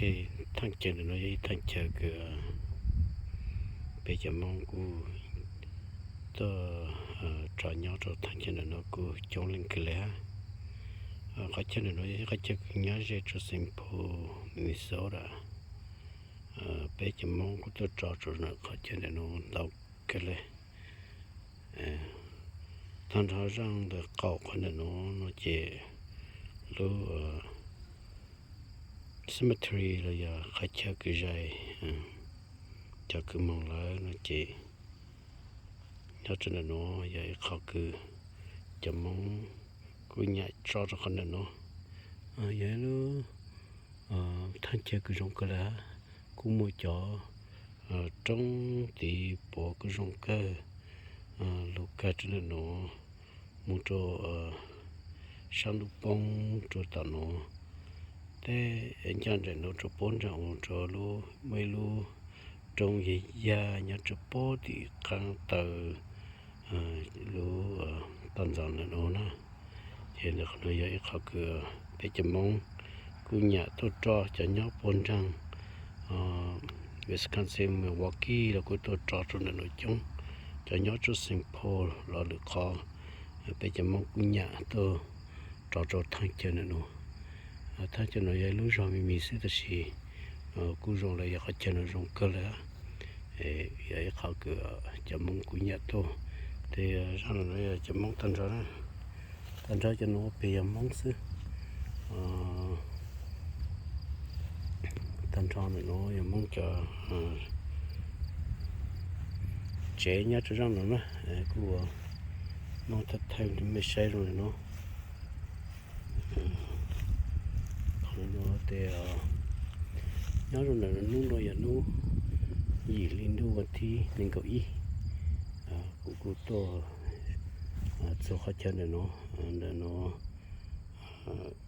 Thaj chaw ntawm no yog ib thaj chaw kws peb cov Moob kuj tuaj tso nyob rau thaj chaw ntawm no kuj coob leej kawg li hab. Qhov chaw ntawm no yog ib qhov chaw kws nyob ze rau Saint Paul, Minnesota. Peb cov Moob kuj tuaj tso rau ntawm qhov chaw ntawm no ntau kawg li. Tag nrho zaj ntawm qaum qhov ntawm no no ces lub cemetery los yog qhov chaw kws zais cov kws moog lawm no ces nyob rau ntawm no yog ib qho kws cov Moob kuj nyam tso rau qhov ntawm no. Yog ib lub thaj chaw kws zoo kawg li hab, kuj muaj cov roob tid puav kuj zoo kawg, lug kag rau ntawm no mus rau sab ntuj poob rau tom no, tej ncaj nraim no rau puab nraag mus rau lub, muaj ib lub roob yag yag nyob rau puag tim qaab taw lub toj ntxas ntawm no na. Ces ntawm qhov no yog ib qho kws peb cov Moob kuj nyam tuaj tso cov nyob puag nraag Wisconsin, Milwaukee los kuj tuaj tso rau ntawm no coob, cov nyob rau Saint Paul los lwm qhov, peb cov Moob kuj nyam tuaj tso rau thaj chaw ntawm no. Thaj chaw no yog ib lub zog me me xwb tab sis kuj zoo li yog qhov chaw no zoo kawg li, yog ib qho kws cov Moob kuj nyam tuaj. Ces zaj no yog cov Moob tag nrho, tag nrho cov no pem yog Moob xwb. Tag nrho ntawm no yog Moob cov tsev nyob rau zaj no na, kuj ua Moob thawj thawj rau mej saib zoo li no. Qhov no tes nyob rau ntawm hnub no yog hnub yim hli ntuj vas thib nees nkaum ib, kuv kuj tuaj txug qhov chaw ntawm no, ntawm no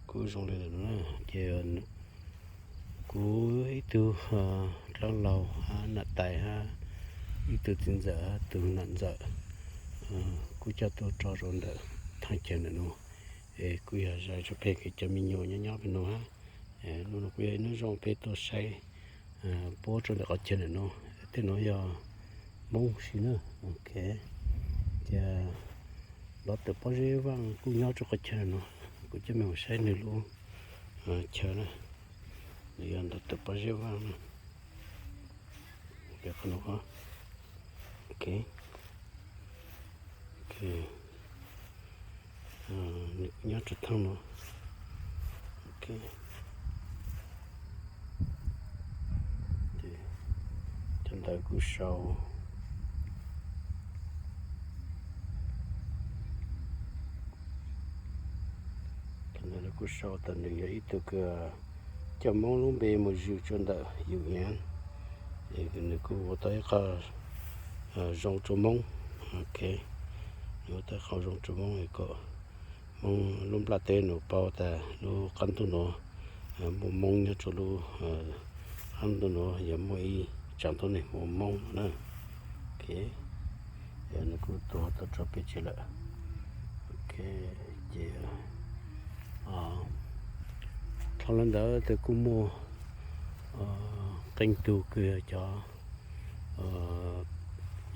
kuj zoo li ntawm no na. Ces kuv ib tug dab laug hab nam tais hab ib tug txiv ntxawm hab tug nam ntxawm kuj coj tuaj tso rau ntawm thaj chaw ntawm no, es kuj yog zais rau peb cov me nyuam nyob nyob pem no hab. Hnub no kuj yog ib hnub zoo peb tuaj saib puab rau ntawm qhov chaw ntawm no. Tej no yog Moob si na. Ok, ces Doctor Pob Zeb Vaaj kuj nyob rau qhov chaw no, kuv coj mej mus saib nwg lub chaw na. Nws yog Doctor Pob Zeb Vaaj na. Qhov no, ok, nws kuj nyob rau thaj no. Ok, cov ntawv kuj sau, cov ntawv kuj sau tas nws yog ib tug kws coj Moob lub npe mus zwm rau ntawm yus, es nws kuj ua tau ib qho zoo rau Moob. Ok, nws ua tau ib qho zoo rau Moob es kom Moob lub nplaj teb nws paub tas lub qab ntuj no muaj Moob nyob rau lub qab ntuj no, yog muaj ib tsaam tuab neeg hu ua Moob no na. Ok, yog nws kuj tuag tau rau peb tsev lawm. Ok, ces dhau li ntawd tes kuj muaj qee tug kws yog cov,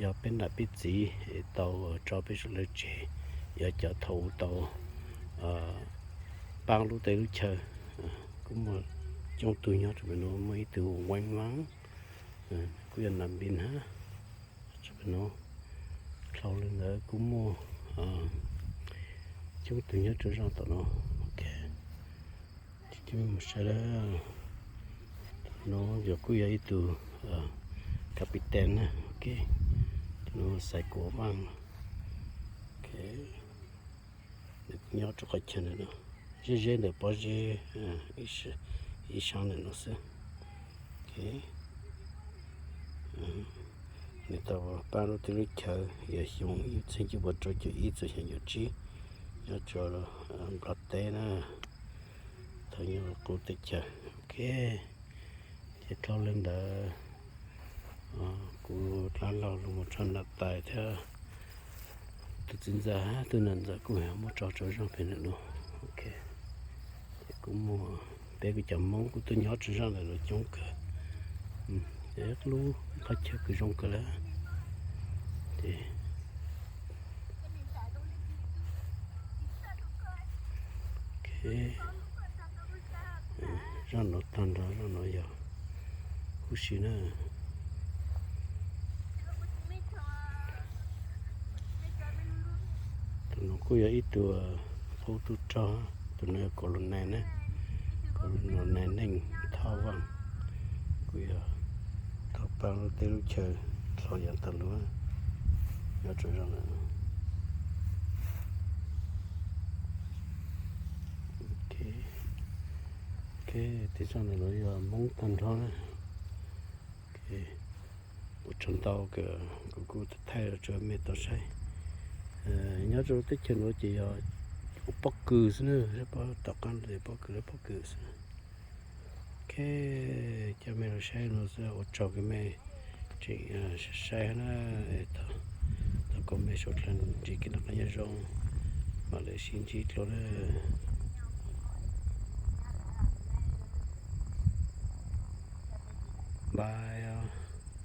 yog peb nam peb txiv tau tso peb suav dlawg tsev, yog cov thaum tau paab lub teb lub chaw, kuj muaj coob tug nyob rau pem no, muaj ib tug Weev Vaaj, kuj yog nam npis hab. Rau pem no, dhau li ntawd kuj muaj coob tug nyob rau zaj tom no. Ok, coj mej mus saib lawm. No yog kuj yog ib tug captain na. Ok, no Xaiv Kuav Vaaj. Ok, nws kuj nyob rau qhov chaw ntawm no, zeb zeb ntawm Pob Zeb ib sab ntawm no xwb. Ok, nws tau paab lub teb lub chaw yog xyoo ib txhiab cuaj puas rau caum ib txug xyoo caum tsib, nyob rau Nplog teb na, thaum nyob qub teb chaws. Ok, ces dhau li ntawd kuv dab laug los mus rau nam tais thiab tus txiv ntxawm hab tus nam ntxawm kuj muab tso rau zaj pem ntawm no. Ok, ces kuj muaj Peb kuj cov Hmoob kuj tuaj nyob tsaug zog ntawm no coob kawg. Lub qhov chaw kuj zoo kawg lawm. Ces zaj no tag nrho, zaj no yog huv si na. Tus no kuj yog ib tug qub tub rog, tus no yog Kaus Lus Nais na, Kaus Lus Nais Neej Thoj Vaj, kuj yog thov pab tej lub chaw txhua yam tag nrho nyob rau zaj no. Tej zaj ntawm no yog Hmoob tag nrho na. Ua tsaug ntau kawg, kuv kuj thaij los rau mej tau saib. Nyob rau teb chaws no ces yog ua pob kws xwb na, pob tom qab no ces pob kws, lawv pob kws xwb. Ok, coj mej los saib no xwb, ua tsaug kawg mej tseem saib na. Thov kom mej suav dlawg ntsib kev noj qab nyob zoo, mam li sib ntsib dlua lawm.